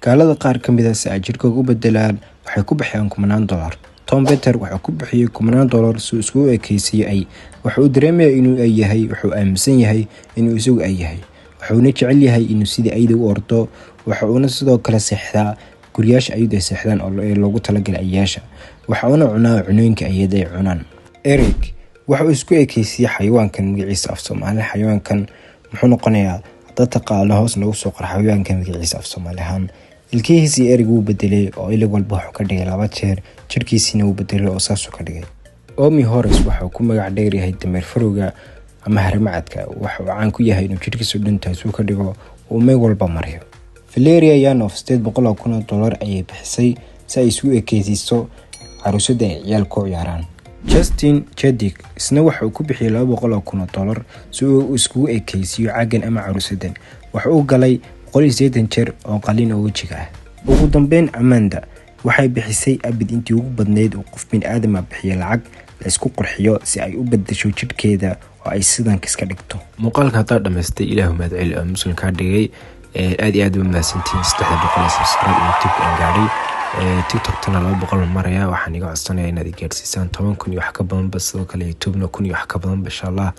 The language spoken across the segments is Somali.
Gaalada qaar ka mid ah si ay jidhkooda u bedelaan waxay ku bixiyaan kumanaan dollar. Tom Peter wuxuu ku bixiyey kumanaan dollar si uu iskugu ekeysiiyo ay. Waxa uu dareemayaa inuu ay yahay, wuxuu aaminsan yahay inuu isagu ay yahay. Wuxuuna jecel yahay inuu sidii ayda u ordo, waxa uuna sidoo kale seexdaa guryaasha aydu ay seexdaan oo loogu talagalay ayaasha. Waxa uuna cunaa cunooyinka ayada ay cunaan. Eric waxa uu isku ekeysiiyey xayawaankan magaciisa af Soomaali. Xayawaankan muxuu noqonayaa? Dad taqaano hoos noogu soo qor xayawaankan magaciisa af Soomaali ahaan. Ilkihiisii Eric wuu bedelay oo ilig walba wuxuu ka dhigay 2 jeer, jirkiisiina wuu bedelay oo saasuu ka dhigay. Omi Horace waxa uu ku magac dheer yahay dameer farowga ama haramcadka. Waxa uu caan ku yahay inuu jirkiisu dhantaas uu ka dhigo uu meel walba mariyo. Valeria Yanof $800,000 ayay bixisay si ay isugu ekeysiiso caruusada ay ciyaalku ku ciyaaraan. Justin Chadwick isna waxa uu ku bixiyey $200,000 si uu iskugu ekeysiiyo caggan ama caruusadan. Waxa uu galay 180 jeer oo qalliin oo wejiga ah. Ugu dambeyn, Amanda waxay bixisay abid intii ugu badnayd uu qof bini'aadam ah bixiyo lacag la isku qurxiyo si ay u beddesho jidhkeeda oo ay sidan iska dhigto. Muuqaalka haddaad dhamaystay, Ilaahu mahad celi oo muslim kaa dhigay. Aad iyo aad u mahadsantihiin 300 subscribe YouTube aan gaadhay. TikTok-tana 200 maraya. Waxaan iga codsanayaa inaad i gaadhsiisaan 10,000 iyo wax ka badanba, sidoo kale YouTube-na 1,000 iyo wax ka badanba, insha Allah.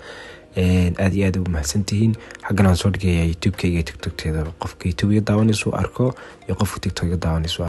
Aad iyo aad u mahadsantihiin. Xaggan aan soo dhigaya YouTube-kayga iyo TikTok-teeda, qofka YouTube iga daawanayso arko iyo qofka TikTok iga daawanayso.